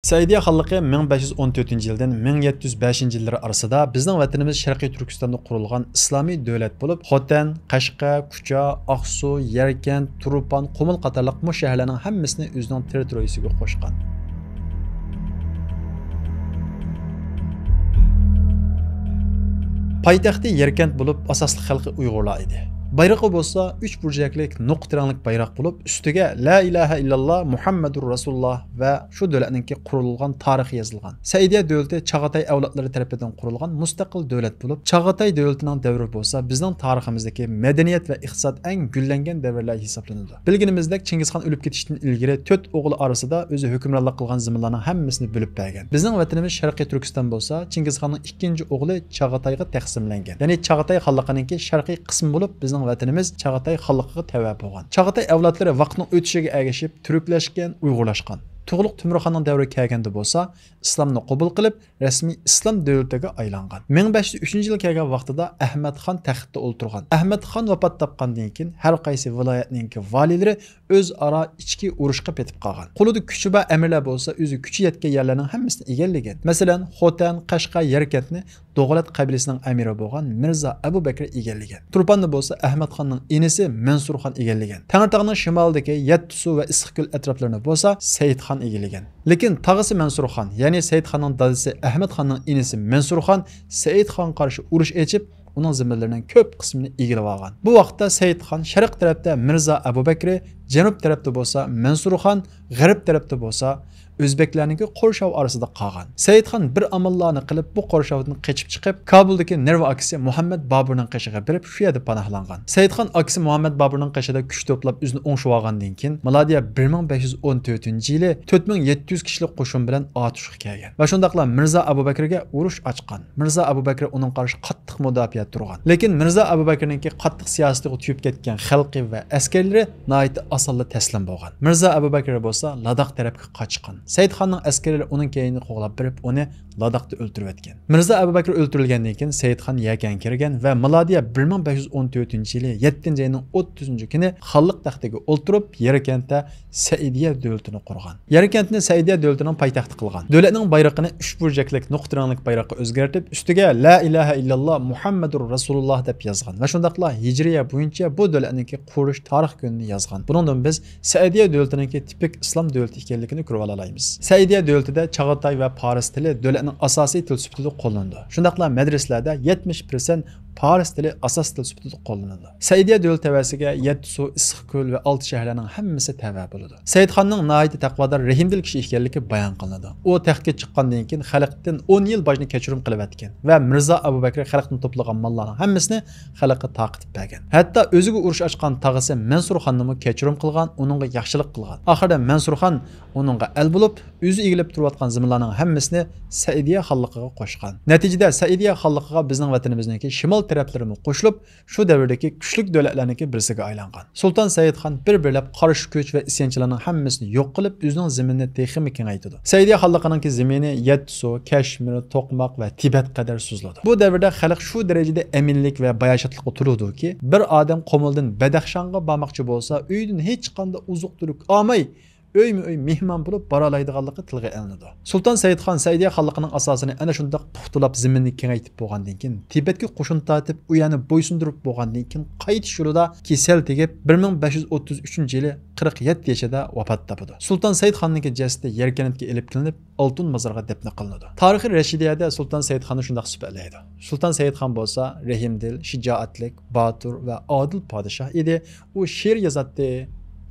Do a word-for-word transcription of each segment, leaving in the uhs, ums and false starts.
سەئىدىيە خانلىقى مىڭ بەش يۈز ئون تۆتىنچى يىلدىن مىڭ يەتتە يۈز بەشىنچى يىللىرى ئارىسىدا بىزنىڭ ۋەتىنىمىز شەرقىي تۈركىستاندا قۇرۇلغان ئىسلامىي دۆلەت بولۇپ، خوتەن، قەشقەر، كۇچا، ئاقسۇ، يەركەنت، تۇرپان، قۇمۇل قاتارلىق مۇشۇ شەھەرلەرنىڭ ھەممىسىنى ئۆزىنىڭ تېررىتورىيىسىگە قوشقان. پايتەختى يەركەنت بولۇپ، ئاساسلىق خەلقى ئۇيغۇرلار ئىدى. بايرىقى بولسا ئۈچ بۇرجەكلىك نوقتا رەڭلىك بايراق بولۇپ، ئۈستىگە لا ئىلاھە ئىللاللا مۇھەممەدۇر رەسۇلۇللا ۋە شۇ دۆلەتنىڭكى قۇرۇلغان تارىخى يېزىلغان. سەئىدىيە دۆلىتى چاغاتاي ئەۋلادلىرى تەرىپىدىن قۇرۇلغان مۇستەقىل دۆلەت بولۇپ، چاغاتاي دۆلىتىنىڭ دەۋرى بولسا بىزنىڭ تارىخىمىزدىكى مەدەنىيەت ۋە ئىقتىساد ئەڭ گۈللەنگەن دەۋرلەر ھېسابلىنىدۇ. بىلگىنىمىزدەك، چىڭگىزخان ئۆلۈپ كېتىشتىن ئىلگىرى تۆت ئوغلى ئارىسىدا ئۆزى ھۆكۈمرانلىق قىلغان زېمىنلارنىڭ ھەممىسىنى بۆلۈپ بەرگەن. بىزنىڭ ۋەتىنىمىز شەرقىي تۈركىستان بولسا، چىڭگىزخاننىڭ ئىككىنچى ئوغلى چاغاتايغا تەقسىملەنگەن. يەنى چاغاتاي خانلىقىنىڭكى شەرقىي قىسمى بولۇپ، بىزنىڭ ۋەتىنىمىز چاغاتاي خانلىقىغا تەۋە بولغان. چاغاتاي ئەۋلادلىرى ۋاقىتنىڭ ئۆتۈشىگە ئەگىشىپ تۈركلەشكەن، ئۇيغۇرلاشقان. تۇغلۇق تۆمۈر خاننىڭ دەۋرى كەلگەندە بولسا، ئىسلامنى قوبۇل قىلىپ، رەسمىي ئىسلام دۆلىتىگە ئايلانغان. مىڭ بەش يۈز ئۈچىنچى يىل كەلگەن ۋاقتىدا ئەھمەد خان تەختتە ئولتۇرغان. ئەھمەد خان ۋاپات تاپقاندىن كېيىن، ھەر قايسى ۋىلايەتنىڭكى ۋالىيلىرى ئۆزئارا ئىچكى ئۇرۇشقا پېتىپ قالغان. قولىدا كۈچى بار ئەمىرلەر بولسا ئۆزى كۈچى يەتكەن يەرلەرنىڭ ھەممىسىنى ئىگىلىگەن. مەسىلەن، خوتەن، قەشقەر، يەركەنتنى دوغلەت قەبىلىسىنىڭ ئەمىرى بولغان مىرزا ئەبۇ بەكرى ئىگىلىگەن. تۇرپاننى بولسا ئەھمەد خاننىڭ ئىنىسى مەنسۇر خان ئىگىلىگەن. تەڭرىتاغنىڭ شىمالىدىكى يەتتىسۇ ۋە ئىسسىقكۆل ئەتراپلىرىنى بولسا سەئىد خان ئىگىلىگەن. لېكىن تاغىسى مەنسۇر خان، يەنى سەئىد خاننىڭ دادىسى ئەھمەد خاننىڭ ئىنىسى مەنسۇر خان سەئىد خانغا قارشى ئۇرۇش ئېچىپ، ئۇنىڭ زېمىنلىرىنىڭ كۆپ قىسمىنى ئىگىلىۋالغان. بۇ ۋاقىتتا سەئىد خان شەرق تەرەپتە مىرزا ئەبۇ بەكرى، جەنۇب تەرەپتە بولسا مەنسۇر خان، غەرب تەرەپتە بولسا ئۆزبەكلەرنىڭكى قورشاۋى ئارىسىدا قالغان. سەئىد خان بىر ئاماللارنى قىلىپ، بۇ قورشاۋدىن قېچىپ چىقىپ، كابۇلدىكى نېرۋا ئاكىسى مۇھەممەد بابۇرنىڭ قېشىغا بېرىپ، شۇ يەردە پاناھلانغان. سەئىد خان ئاكىسى مۇھەممەد بابۇرنىڭ قېشىدا كۈچ توپلاپ، ئۆزىنى ئوڭشىۋالغاندىن كېيىن، مىلادىيە بىر مىڭ بەش يۈز ئون تۆتىنچى يىلى تۆت مىڭ يەتتە يۈز كىشىلىك قوشۇن بىلەن ئاتۇشقا كەلگەن ۋە شۇنداقلا مىرزا ئەبۇ بەكرىگە ئۇرۇش ئاچقان. مىرزا ئەبۇ بەكرى ئۇنىڭغا قارشى قاتتىق مۇداپىئە تۇرغان. لېكىن مىرزا ئەبۇ بەكرىنىڭكى قاتتىق سىياسىتىغا تۈيۈپ كەتكەن خەلقى ۋە ئەسكەرلىرى ناھايىتى ئاسانلا تەسلىم بولغان. مىرزا ئەبۇ بەكرى بولسا لاداخ تەرەپكە قاچقان. سەئىد خاننىڭ ئەسكەرلىرى ئۇنىڭ كەينىنى قوغلاپ بېرىپ، ئۇنى لاداختا ئۆلتۈرۈۋەتكەن. مىرزا ئەبۇ بەكرى ئۆلتۈرۈلگەندىن كېيىن، سەئىد خان يەكەنگە كىرگەن ۋە مىلادىيە بىر مىڭ بەش يۈز ئون تۆتىنچى يىلى يەتتىنچى ئاينىڭ ئوتتۇزىنچى كۈنى خانلىق تەختىگە ئولتۇرۇپ، يەركەنتتە سەئىدىيە دۆلىتىنى قۇرغان. يەركەنتنى سەئىدىيە دۆلىتىنىڭ پايتەختى قىلغان. دۆلەتنىڭ بايرىقىنى ئۈچ بۇرجەكلىك نۇقتا رەڭلىك بايراققا ئۆزگەرتىپ، ئۈستىگە لا ئىلاھە ئىللاللا مۇھەممەدۇر رەسۇلۇللا دەپ يازغان ۋە شۇنداقلا ھىجرىيە بويىچە بۇ دۆلەتنىڭكى قۇرۇلۇش تارىخ كۈنىنى يازغان. بۇنىڭدىن بىز سەئىدىيە دۆلىتىنىڭكى تىپىك ئىسلام دۆلىتى ئىكەنلىكىنى كۆرۈۋالالايمىز. سەئىدىيە دۆلىتىدە چاغاتاي ۋە پارس تىلى دۆلەتنىڭ ئاساسىي تىل سۈپىتىدە قوللىنىلىدۇ. شۇنداقلا مەدرىسىلەردە يەتمىش پىرسەنت پارس تىلى ئاساس تىل سۈپىتىدە قوللىنىلىدۇ. سەئىدىيە دۆلىتى تەۋەسىگە يەتتىسۇ، ئىسسىقكۆل ۋە ئالتە شەھەرلەرنىڭ ھەممىسى تەۋە بولىدۇ. سەئىد خاننىڭ ناھايىتى تەقۋادار، رەھىمدىل كىشى ئىكەنلىكى بايان قىلىنىدۇ. ئۇ تەختكە چىققاندىن كېيىن خەلقتىن ئون يىل باجنى كەچۈرۈم قىلىۋەتكەن ۋە مىرزا ئەبۇ بەكرى خەلقتىن توپلىغان ماللارنىڭ ھەممىسىنى خەلققە تارقىتىپ بەرگەن. ھەتتا ئۆزىگە ئۇرۇش ئاچقان تاغىسى مەنسۇر خاننىمۇ كەچۈرۈم قىلغان، ئۇنىڭغا ياخشىلىق قىلغان. ئاخىرىدا مەنسۇر خان ئۇنىڭغا ئەل بولۇپ، ئۆزى ئىگىلەپ تۇرۇۋاتقان زېمىنلارنىڭ ھەممىسىنى سەئىدىيە خانلىقىغا قوشقان. نەتىجىدە سەئىدىيە خانلىقىغا بىزنىڭ ۋەتىنىمىزنىڭكى شىمال تەرەپلىرىمۇ قوشۇلۇپ، شۇ دەۋردىكى كۈچلۈك دۆلەتلەرنىڭكى بىرسىگە ئايلانغان. سۇلتان سەئىد خان بىر-بىرلەپ قارشى كۈچ ۋە ئىسيانچىلارنىڭ ھەممىسىنى يوق قىلىپ، ئۆزىنىڭ زېمىنىنى تېخىمۇ كېڭەيتىدۇ. سەئىدىيە خانلىقىنىڭكى زېمىنى يەتتىسۇ، كەشمىر، توقماق ۋە تىبەت قەدەر سوزۇلىدۇ. بۇ دەۋردە خەلق شۇ دەرىجىدە ئەمىنلىك ۋە باياشاتلىققا تولىدۇكى، بىر ئادەم قۇمۇلدىن بەدەخشانغا بارماقچى بولسا، ئۆيىدىن ھېچقانداق ئوزۇق-تۈلۈك ئالماي، ئۆيمۇ ئۆي مېھمان بولۇپ بارالايدىغانلىقى تىلغا ئېلىنىدۇ. سۇلتان سەئىد خان سەئىدىيە خانلىقىنىڭ ئاساسىنى ئەنە شۇنداق پۇختىلاپ، زېمىننى كېڭەيتىپ بولغاندىن كېيىن، تىبەتكە قوشۇن تارتىپ، ئۇ يەرنى بويسۇندۇرۇپ بولغاندىن كېيىن، قايتىش يولىدا كېسەل تېگىپ، بىر مىڭ بەش يۈز ئوتتۇز ئۈچىنچى يىلى قىرىق يەتتە يېشىدا ۋاپات تاپىدۇ. سۇلتان سەئىد خاننىڭكى جەسىتى يەركەنتكە ئېلىپ كېلىنىپ، ئالتۇن مازارغا دەپنە قىلىنىدۇ. تارىخى رەشىدىيەدە سۇلتان سەئىد خاننى شۇنداق سۈپەتلەيدۇ: سۇلتان سەئىد خان بولسا رەھىمدىل، شىجائەتلىك، باتۇر ۋە ئادىل پادىشاھ ئىدى. ئۇ شېئىر يازاتتى،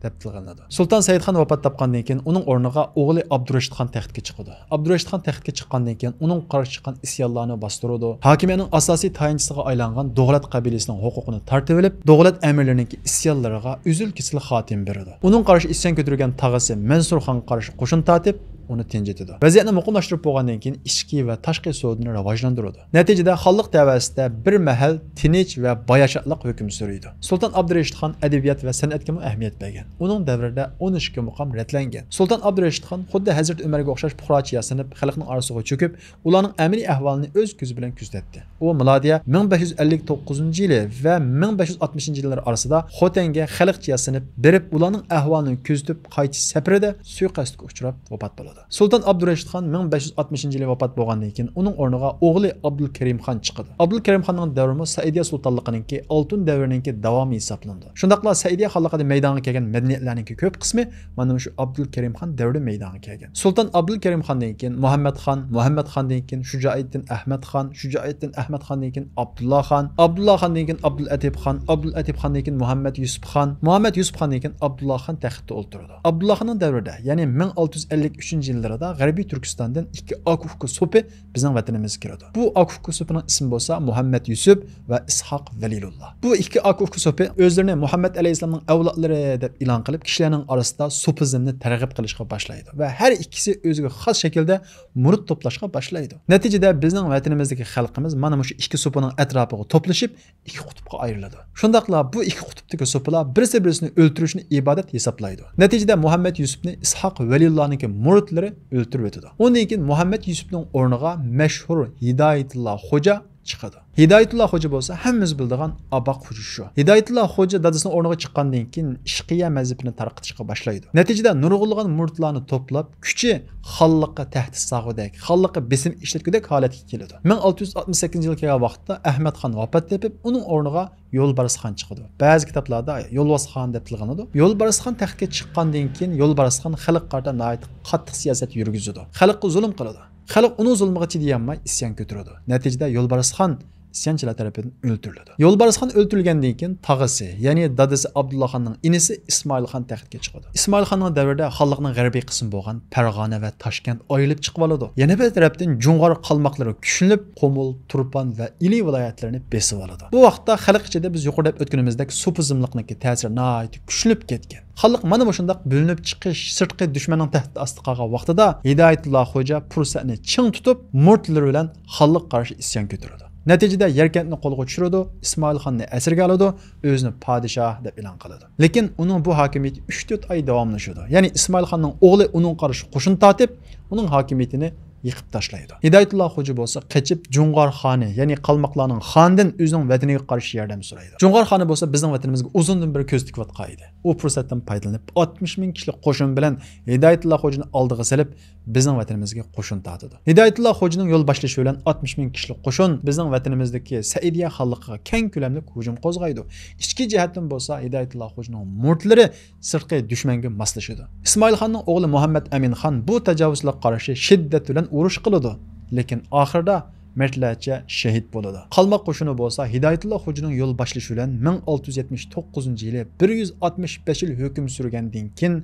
دەپ تىلغا ئېلىنىدۇ. سۇلتان سەئىد خان ۋاپات تاپقاندىن كېيىن، ئۇنىڭ ئورنىغا ئوغلى ئابدۇرېشىت خان تەختكە چىقىدۇ. ئابدۇرېشىت خان تەختكە چىققاندىن كېيىن، ئۇنىڭغا قارشى چىققان ئىسيانلارنى باستۇرىدۇ. ھاكىمىيەتنىڭ ئاساسىي تايىنچىسىغا ئايلانغان دوغلەت قەبىلىسىنىڭ ھوقۇقىنى تارتىۋېلىپ، دوغلەت ئەمىرلىرىنىڭكى ئىسيانلىرىغا ئۈزۈل-كېسىل خاتىمە بېرىدۇ. ئۇنىڭغا قارشى ئىسيان كۆتۈرگەن تاغىسى مەنسۇر خانغا قارشى قوشۇن تارتىپ، ئۇنى تىنچىتىدۇ. ۋەزىيەتنى مۇقىملاشتۇرۇپ بولغاندىن كېيىن، ئىچكى ۋە تاشقى سودىنى راۋاجلاندۇرىدۇ. نەتىجىدە، خانلىق تەۋەسىدە بىر مەھەل تىنچ ۋە باياشاتلىق ھۆكۈم سۈرىدۇ. سۇلتان ئابدۇرېشىت خان ئەدەبىيات ۋە سەنئەتكىمۇ ئەھمىيەت بەرگەن. ئۇنىڭ دەۋرىدە ئون ئىككى مۇقام رەتلەنگەن. سۇلتان ئابدۇرېشىت خان خۇددى ھەزرىتى ئۆمەرگە ئوخشاش پۇقراچە ياسىنىپ، خەلقنىڭ ئارىسىغا چۆكۈپ، ئۇلارنىڭ ئەمەلىي ئەھۋالىنى ئۆز كۆزى بىلەن كۆزىتەتتى. ئۇ مىلادىيە مىڭ بەش يۈز ئەللىك توققۇزىنچى يىلى ۋە مىڭ بەش يۈز ئاتمىشىنچى يىللار ئارىسىدا خوتەنگە خەلقچە ياسىنىپ بېرىپ، ئۇلارنىڭ ئەھۋالىنى كۆزىتىپ قايتىش سەپىرىدە سۇيىقەستكە ئۇچراپ ۋاپات بولىدۇ. سۇلتان ئابدۇرەشىد خان مىڭ بەش يۈز ئاتمىشىنچى يىلى ۋاپات بولغاندىن كېيىن، ئۇنىڭ ئورنىغا ئوغلى ئابدۇلكېرىم خان چىقىدۇ. ئابدۇلكېرىم خاننىڭ دەۋرىمۇ سەئىدىيە سۇلتانلىقىنىڭكى ئالتۇن دەۋرىنىڭكى داۋامى ھېسابلىنىدۇ. شۇنداقلا سەئىدىيە خانلىقىدا مەيدانغا كەلگەن مەدەنىيەتلەرنىڭكى كۆپ قىسمى مانا مۇشۇ ئابدۇلكېرىم خان دەۋرىدە مەيدانغا كەلگەن. سۇلتان ئابدۇلكېرىم خاندىن كېيىن مۇھەممەد خان، مۇھەممەد خاندىن كېيىن شۇجائىددىن ئەھمەد خان، شۇجائىددىن ئەھمەد خاندىن كېيىن ئابدۇللا خان، ئابدۇللا خاندىن كېيىن ئابدۇلئەتىپ خان، ئابدۇلئەتىپ خاندىن كېيىن مۇھەممەد يۈسۈپ خان، مۇھەممەد يۈسۈپ خاندىن كېيىن ئابدۇللا خان تەختتە ئولتۇرىدۇ. ئابدۇللا خاننىڭ دەۋرىدە، يەنى مىڭ ئالتە يۈز ئەللىك ئۈچىنچى يىللىرىدا غەربىي تۈركىستاندىن ئىككى ئاكا ئۇكا سوپى بىزنىڭ ۋەتىنىمىزگە كېلىدۇ. بۇ ئاكا ئۇكا سوپىنىڭ ئىسمى بولسا مۇھەممەد يۈسۈپ ۋە ئىسھاق ۋەلىلۇللا. بۇ ئىككى ئاكا ئۇكا سوپى ئۆزلىرىنى مۇھەممەد ئەلەيھىسسالامنىڭ ئەۋلادلىرى دەپ ئېلان قىلىپ، كىشىلەرنىڭ ئارىسىدا سوپىزمنى تەرغىب قىلىشقا باشلايدۇ ۋە ھەر ئىككىسى ئۆزىگە خاس شەكىلدە مۇرىت توپلاشقا باشلايدۇ. نەتىجىدە بىزنىڭ ۋەتىنىمىزدىكى خەلقىمىز مانا مۇشۇ ئىككى سوپىنىڭ ئەتراپىغا توپلىشىپ، ئىككى قۇتۇپقا ئايرىلىدۇ. شۇنداقلا بۇ ئىككى قۇتۇپتىكى سوپىلار بىرسى-بىرسىنى ئۆلتۈرۈشنى ئىبادەت ھېسابلايدۇ. نەتىجىدە مۇھەممەد يۈسۈپنى ئىسھاق ۋەلىيۇللانىڭكى مۇرىتلىرى ئۆلتۈرۈۋېتىدۇ. ئۇندىن كېيىن مۇھەممەد يۈسۈپنىڭ ئورنىغا مەشھۇر ھىدايەتۇللا خوجا چىقىدۇ. ھىدايەتۇللا خوجا بولسا ھەممىمىز بىلىدىغان ئاباق خوجا شۇ. ھىدايەتۇللا خوجا دادىسىنىڭ ئورنىغا چىققاندىن كېيىن ئىشقىيە مەزھىپىنى تارقىتىشقا باشلايدۇ. نەتىجىدە نۇرغۇنلىغان مۇرىتلارنى توپلاپ، كۈچى خانلىققا تەھدىت سالغۇدەك، خانلىققا بېسىم ئىشلەتكۈدەك ھالەتكە كېلىدۇ. مىڭ ئالتە يۈز ئاتمىش سەككىزىنچى يىلى كەلگەن ۋاقىتتا ئەھمەد خان ۋاپات تېپىپ، ئۇنىڭ ئورنىغا يولبارىس خان چىقىدۇ. بەزى كىتابلاردا يولۋاس خان دەپ تىلغا ئېلىنىدۇ. يولبارس خان تەختكە چىققاندىن كېيىن يولبارس خان خەلققە قارىتا ناھايىتى قاتتىق سىياسەت يۈرگۈزىدۇ. خەلققە زۇلۇم قىلىدۇ. خەلق ئۇنىڭ زۇلمىغا چىدىيالماي ئىسيان كۆتۈرىدۇ. نەتىجىدە يولبارس خان ئىسيانچىلار تەرىپىدىن ئۆلتۈرۈلىدۇ. يولبارس خان ئۆلتۈرۈلگەندىن كېيىن تاغىسى، يەنى دادىسى ئابدۇللا خاننىڭ ئىنىسى ئىسمائىل خان تەختكە چىقىدۇ. ئىسمائىل خاننىڭ دەۋرىدە خانلىقنىڭ غەربىي قىسمى بولغان پەرغانە ۋە تاشكەنت ئايرىلىپ چىقىۋالىدۇ. يەنە بىر تەرەپتىن جۇڭغار قالماقلىرى كۈچلىنىپ، قومۇل، تۇرپان ۋە ئىلى ۋىلايەتلىرىنى بېسىۋالىدۇ. بۇ ۋاقىتتا خەلق ئىچىدە بىز يۇقىرىدا دەپ ئۆتكىنىمىزدەك سوپىزملىقنىڭكى تەسىرى ناھايىتى كۈچلىنىپ كەتكەن. خانلىق مانا مۇشۇنداق بۆلۈنۈپ چىقىش، سىرتقى دۈشمەننىڭ تەھدىتى ئاستىدا قالغان ۋاقتىدا ھىدايەتۇللا خوجا پۇرسەتنى چىڭ تۇتۇپ، مۇرىتلىرى بىلەن خانلىققا قارشى ئىسيان كۆتۈرىدۇ. نەتىجىدە يەركەنتنى قولغا چۈشۈرىدۇ، ئىسمائىل خاننى ئەسىرگە ئالىدۇ، ئۆزىنى پادىشاھ دەپ ئېلان قىلىدۇ. لېكىن ئۇنىڭ بۇ ھاكىمىيىتى ئۈچ تۆت ئاي داۋاملىشىدۇ. يەنى ئىسمائىل خاننىڭ ئوغلى ئۇنىڭغا قارشى قوشۇن تارتىپ، ئۇنىڭ ھاكىمىيىتىنى يىقىپ تاشلايدۇ. ھىدايەتۇللا خوجا بولسا قېچىپ جۇڭغار خانى، يەنى قالماقلارنىڭ خانىدىن ئۆزىنىڭ ۋەتىنىگە قارشى ياردەم سورايدۇ. جۇڭغار خانى بولسا بىزنىڭ ۋەتىنىمىزگە ئۇزۇندىن بېرى كۆز تىكىۋاتقان ئىدى. ئۇ پۇرسەتتىن پايدىلىنىپ، ئاتمىش مىڭ كىشىلىك قوشۇن بىلەن ھىدايەتۇللا خوجىنى ئالدىغا سېلىپ، بىزنىڭ ۋەتىنىمىزگە قوشۇن تارتىدۇ. ھىدايەتۇللا خوجىنىڭ يول باشلىشى بىلەن ئاتمىش مىڭ كىشىلىك قوشۇن بىزنىڭ ۋەتىنىمىزدىكى سەئىدىيە خانلىقىغا كەڭ كۆلەملىك ھۇجۇم قوزغايدۇ. ئىچكى جەھەتتىن بولسا ھىدايەتۇللا خوجىنىڭ مۇرىتلىرى سىرتقى دۈشمەنگە ماسلىشىدۇ. ئىسمائىل خاننىڭ ئوغلى مۇھەممەد ئەمىن خان بۇ تاجاۋۇزچىلارغا قارشى شىددەت بىلەن ئۇرۇش قىلىدۇ. لېكىن ئاخىرىدا مەردلەرچە شېھىت بولىدۇ. قالماق قوشۇنى بولسا ھىدايەتۇللا خوجىنىڭ يول باشلىشى بىلەن مىڭ ئالتە يۈز يەتمىش توققۇزىنچى يىلى بىر يۈز ئاتمىش بەش يىل ھۆكۈم سۈرگەندىن كېيىن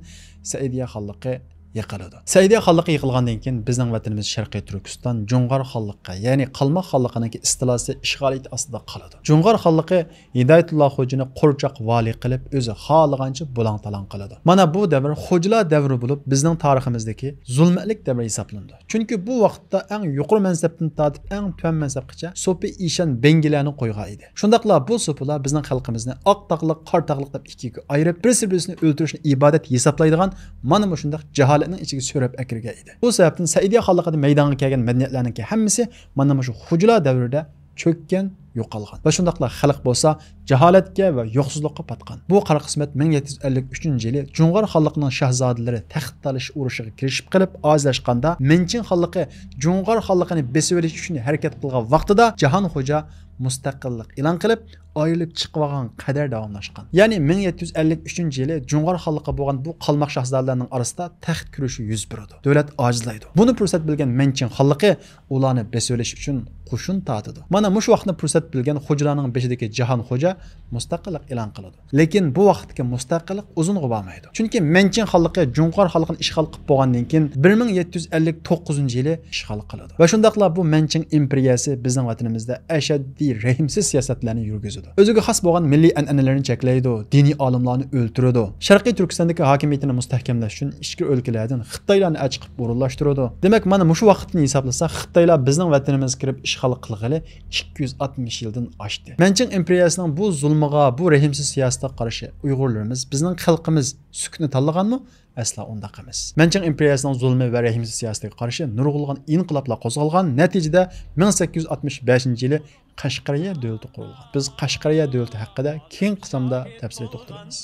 سەئىدىيە خانلىقى يىقىلىدۇ. سەئىدىيە خانلىقى يىقىلغاندىن كېيىن بىزنىڭ ۋەتىنىمىز شەرقىي تۈركىستان جۇڭغار خانلىقى، يەنى قالماق خانلىقىنىڭكى ئىستىلاسى ئىشغالىيىتى ئاستىدا قالىدۇ. جۇڭغار خانلىقى ھىدايەتۇللا خوجىنى قورچاق ۋالىي قىلىپ، ئۆزى خالىغانچە بۇلاڭ-تالاڭ قىلىدۇ. مانا بۇ دەۋر خوجىلار دەۋرى بولۇپ، بىزنىڭ تارىخىمىزدىكى زۇلمەتلىك دەۋر ھېسابلىنىدۇ. چۈنكى بۇ ۋاقىتتا ئەڭ يۇقىرى مەنسەپتىن تارتىپ ئەڭ تۆۋەن مەنسەپكىچە سوپى ئىشان بەڭگىلەرنى قويغان ئىدى. شۇنداقلا بۇ سوپىلار بىزنىڭ خەلقىمىزنى ئاق تاغلىق، قارا تاغلىق دەپ ئىككىگە ئايرىپ، بىرسى-بىرسىنى ئۆلتۈرۈشنى ئىبادەت ھېسابلايدىغان مانا مۇشۇنداق جاھالەتنىڭ ئىچىگە سۆرەپ ئەكىرگەن ئىدى. بۇ سەۋەبتىن سەئىدىيە خانلىقىدا مەيدانغا كەلگەن مەدەنىيەتلەرنىڭكى ھەممىسى مانا مۇشۇ خوجىلار دەۋرىدە چۆككەن، يوقالغان ۋە شۇنداقلا خەلق بولسا جاھالەتكە ۋە يوقسۇزلۇققا پاتقان. بۇ قارا قىسمەت مىڭ يەتتە يۈز ئەللىك ئۈچىنچى يىلى جۇڭغار خانلىقىنىڭ شاھزادىلىرى تەخت تالىشىش ئۇرۇشىغا كىرىشىپ قېلىپ ئاجىزلاشقاندا، مەنچىڭ خانلىقى جۇڭغار خانلىقىنى بېسىۋېلىش ئۈچۈن ھەرىكەت قىلغان ۋاقتىدا جاھان خوجا مۇستەقىللىق ئېلان قىلىپ، ئايرىلىپ چىقىۋالغان قەدەر داۋاملاشقان. يەنى مىڭ يەتتە يۈز ئەللىك ئۈچىنچى يىلى جۇڭغار خانلىقى بولغان بۇ قالماق شاھزادىلەرنىڭ ئارىسىدا تەخت كۈرىشى يۈز بېرىدۇ. دۆلەت ئاجىزلايدۇ. بۇنى پۇرسەت بىلگەن مەنچىڭ خانلىقى ئۇلارنى بېسىۋېلىش ئۈچۈن قوشۇن تارتىدۇ. مانا مۇشۇ ۋاقىتنى پۇرسەت بىلگەن خوجىلارنىڭ بېشىدىكى جاھان خوجا مۇستەقىللىق ئېلان قىلىدۇ. لېكىن بۇ ۋاقىتتىكى مۇستەقىللىق ئۇزۇنغا بارمايدۇ. چۈنكى مەنچىڭ خانلىقى جۇڭغار خانلىقىنى ئىشغال قىلىپ بولغاندىن كېيىن، بىر مىڭ يەتتە يۈز ئەللىك توققۇزىنچى يىلى ئىشغال قىلىدۇ. ۋە شۇنداقلا بۇ مەنچىڭ ئىمپېرىيەسى بىزنىڭ ۋەتىنىمىزدە ئەشەددىي رەھىمسىز سىياسەتلەرنى يۈرگۈزىدۇ. ئۆزىگە خاس بولغان مىللىي ئەنئەنىلەرنى چەكلەيدۇ، دىنىي ئالىملارنى ئۆلتۈرىدۇ. شەرقىي تۈركىستاندىكى ھاكىمىيىتىنى مۇستەھكەملەش ئۈچۈن ئىچكىرى ئۆلكىلەردىن خىتايلارنى ئەلچى قىلىپ ئورۇنلاشتۇرىدۇ. دېمەك، مانا مۇشۇ ۋاقىتتىن ھېسابلىساق، خىتايلار بىزنىڭ ۋەتىنىمىزگە كىرىپ ئىشغال قىلغىلى ئىككى يۈز ئاتمىش يىلدىن ئاشتى. مەنچىڭ ئىمپېرىيەسىنىڭ بۇ زۇلمىغا، بۇ رەھىمسىز سىياسىتىگە قارشى ئۇيغۇرلىرىمىز، بىزنىڭ خەلقىمىز سۈكۈتنى تاللىغانمۇ؟ ئەسلا ئۇنداق ئەمەس. مەنچىڭ ئىمپېرىيەسىنىڭ زۇلمى ۋە رەھىمسىز سىياسىتىگە قارشى نۇرغۇنلىغان ئىنقىلابلار قوزغالغان. نەتىجىدە، مىڭ سەككىز يۈز ئاتمىش بەشىنچى يىلى قەشقەرىيە دۆلىتى قۇرۇلغان. بىز قەشقەرىيە دۆلىتى ھەققىدە كېيىنكى ساندا تەپسىلىي توختىلىمىز.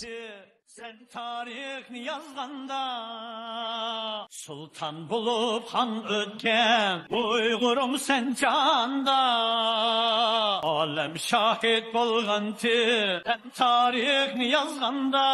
تارىخنى يازغاندا، سۇلتان بولۇپ خان ئۆتكەن ئۇيغۇرۇم سەن جاندا. ئالەم شاھىت بولغانتى، سەن تارىخنى يازغاندا.